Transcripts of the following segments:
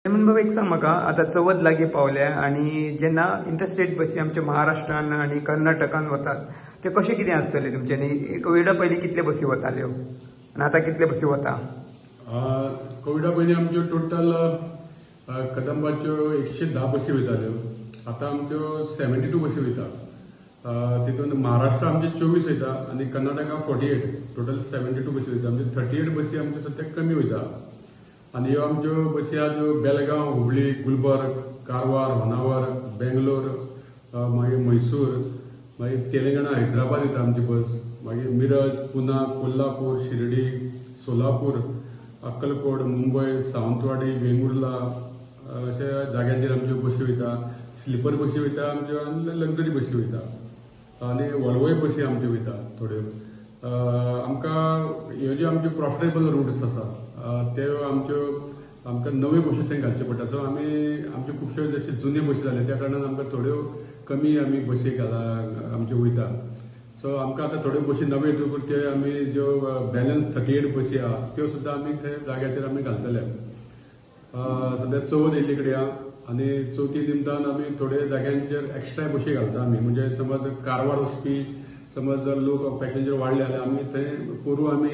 बाबा एक सांग म्हाका, आतां चवथ लागीं पावल्या आनी जेन्ना इंटरस्टेट बसी आमच्या महाराष्ट्रान आनी कर्नाटकान वतात ते कशें कितें आसतलें तुमच्यांनी? कोविडा पयलीं कितले बसी वताल्यो आनी आतां कितले बसी वता? कोविडा पयलीं आमच्यो टोटल कदंबाच्यो 110 बसी वयताल्यो, आतां आमच्यो 72 बसी वयता. तितून महाराष्ट्र आमचे 24 वयता आनी कर्नाटका 48, टोटल 72 बसी वयता. म्हणजे 38 बसी आमच्यो सद्याक कमी वयता. आनी ह्यो आमच्यो बसी आहा त्यो बेलगांव, हुबळी, गुलबर्ग, कारवार, होनावर, बेंगलोर, मागीर म्हैसूर, मागीर तेलंगणा, हैदराबाद वयता आमची बस, मागीर मिरज, पुना, कोल्हापूर, शिर्डी, सोलापूर, अक्कलकोट, मुंबय, सावंतवाडी, वेंगुर्ला अशा जाग्यांचेर आमच्यो बसी वयता. स्लिपर बसी वयता आमच्यो आनी लग्जरी बसी वयता आनी वॉल्वोय बसी आमच्यो वयता थोड्यो. आमकां ह्यो ज्यो आमच्यो प्रॉफिटेबल रुट्स आसा त्यो आमच्यो आमकां नव्यो बसी थंय घालच्यो पडटा. सो आमी आमच्यो खुबश्यो जशे जुन्यो बसी जाल्यो त्या कारणान आमकां थोड्यो कमी आमी बसी घाला आमच्यो वयता. सो आमकां आतां थोड्यो बसी नव्यो येतकूच त्यो आमी ज्यो बॅलन्स 38 बसी आहा त्यो सुद्दां आमी थंय जाग्याचेर आमी घालतले. सद्या चवथ येयल्ली कडेन आहा आनी चवथी निमतान आमी थोड्या जाग्यांचेर एक्स्ट्रा बशी घालता आमी. म्हणजे समज कारवार वचपी समज जर लोक पॅसेंजर वाडले जाल्यार आमी थंय पोरूं आमी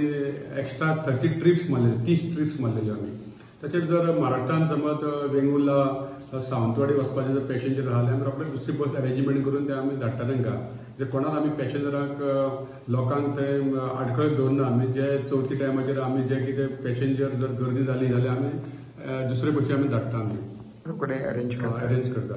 एक्स्ट्रा 30 ट्रिप्स मारलेल्यो, 30 ट्रिप्स मारलेल्यो आमी. तशेंच जर महाराष्ट्रान समज वेंगुर्ला, सावंतवाडी वचपाचे जर पॅसेंजर आहा जाल्यार आमी रोखडे दुसरी बस अरेंजमेंट करून ते आमी धाडटा तांकां. जे कोणाक आमी पॅसेंजराक लोकांक थंय आडखळत दवरना आमी. जे चवथी टायमाचेर आमी जे कितें पॅसेंजर जर गर्दी जाली जाल्यार आमी दुसरे बशी आमी धाडटा आमी रोखडे अरेंज करता.